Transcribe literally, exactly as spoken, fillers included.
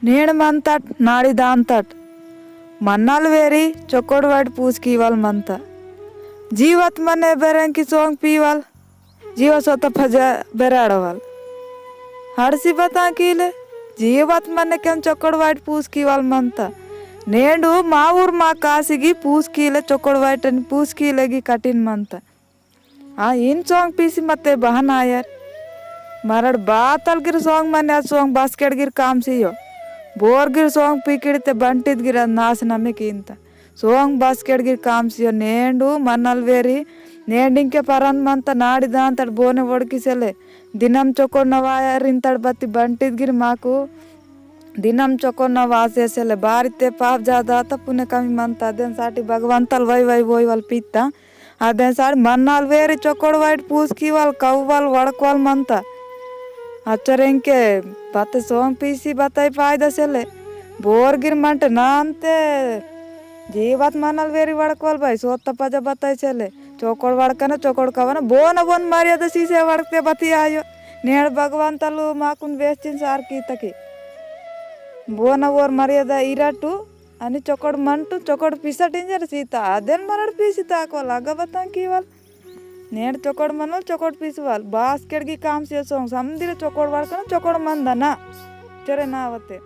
नेण मंतट नाड़ी दांतट। मन्नाल वेरी चोकोड़ वाइट पूस कीवाल मंता। जीवत मने बेरंकी सोंग पीवाल। जीवा सोता फजा बेराड़वाल। हड़सी बता कीले, जीवत मने केन चोकोड़ वाइट पूस कीवाल मंता। नेंडू माउर मा कासिगी पूस कीले चोकोड़ वाइट पूस कीलेगी कठिन मंता। आ इन सोंग पीसी मते बहन आयर। मरड़ बातल गिर सोंग मने आ सोंग बास्केट गिर काम सियो। बोर गिर सोंग पीकिड़ते बंटित गिर नास नमे कींता। सोंग बास्केट गिर काम सियो नेंडू मनल वेरी। नेंडिंग के परन मंता नाड़ी दान तड़ बोने वड़की सेले। दिनम चोकोड़ नवायर इंतड़ बत्ती बंटित गिर माकू। दिनम चोकोड़ नवासे सेले। बारी ते पाप जादा ता पुने कमी मंता। देन साटी भगवंतल वै वै वोई वाल पीता। अदेन साड़ी मन्नाल वेरी चोकोड़ वाइट पूस कीवाल कौवाल वड़कवाल मंता। अच्चरेंके बते सोंग पीसी बताई फायदा सेले। बोर गिर मंट नामते जीवत मन्नाल वेरी वड़कवाल बाई सोत्ता पजा बताई सेले। चोकोड़ वड़कना चोकोड़ कवना बोन बोन मर्यादा सीसे वड़कते बती आयो। नेड़ भगवान तलु माकुन बेस्चिन सार की तकी। बोन बोर मर्यादा इराटू अनि चोकोड़ मंटू चोकोड़ पिसट इंजर सीता। अदेन मरड़ पीसी ताको लागा बतां कीवाल। नेड़ चोकोड़ मनल चोकोड़ पीसवाल। बास्केट गी काम से सोंग समदिर चोकोड़ वड़कन चोकोड़ मंदना। चोरे नावते।